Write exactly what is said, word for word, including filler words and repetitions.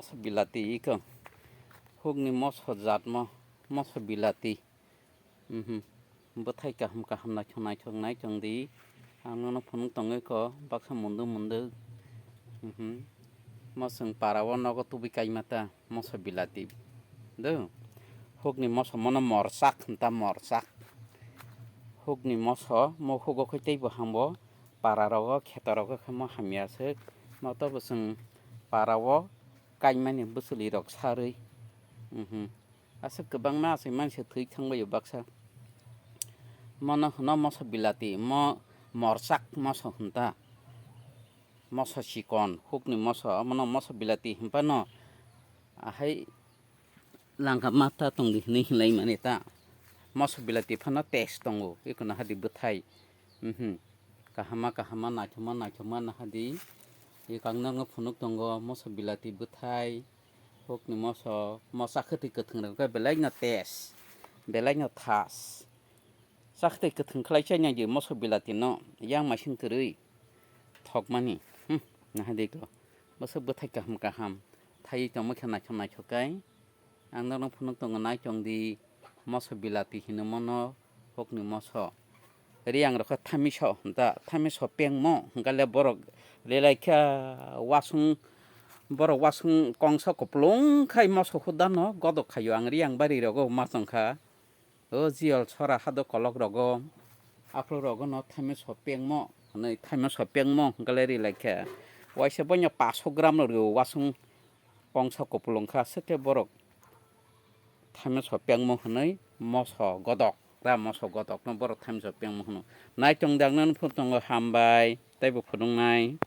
Moso bilati iko. Hukni moso jatmo, moso bilati. Mhm. Bwthai kaham kaham naithok naithok nai chong di. Ang nono phunuk tongwi ko, baksa munduk munduk. Mhm. Mo chwng para o nogo tubui kaima ta, moso bilati. Do. Hukni moso mono morsak hinta morsak. Hukni moso mo hugo khe teibo hambo para rogo kheto rogo khe mo hamya se. Mo to bo chwng para o kaimani bwchwlwi rok sarwi. Mhm. Aswk kwbangma aswk manse thwi thangbaio baksa. Mono hwno moso bilati, mo morsak moso hwnta. Moso chikon, hukni moso, mono moso bilati hwnphano ahai langka mata tongdi hwnwi hinlai mani ta. Moso bilati phano taste tongo, ikono hadi bwthai. Mhm. Kahama kahama naithoma naithoma nahadi. Ikang nangno phunuk tongo moso bilati bwthai. Hukni moso, mosa khwtwi kwthwng rok khe belai no taste, belai no thas. Sa khwtwi kwthwng khlai chai nai di moso bilati no, yang maising kwrwi thokmani. Hmm, nahadi ko. Moso bwthai kaham kaham. Thai tongma khe naithok naithok kai. Ang nono phunuk tongo nai chong di. Moso bilati hino mono hukni moso. Riyang rok khe thamiso da, thamiso pengmo hwnkhe le borok relaikha wasung, borok wasung kongsa kupulung khai moso hudano godok khaio ang riyang bari rogo ma tongkha. O jiyol sora hado kolok rogo, aphuru rogo no thamiso pengmo hwnwi thamiso pengmo hwnkhe le relaikha. Waisa boino paso gram no rio wasung kongsa kupulung kha, swkhe borok thamiso pengmo hwnwi moso godok, da moso godokno borok thamiso pengmo hwno. Nai tong di ang nang phunuk tongo, hambai, teibo phunuknai.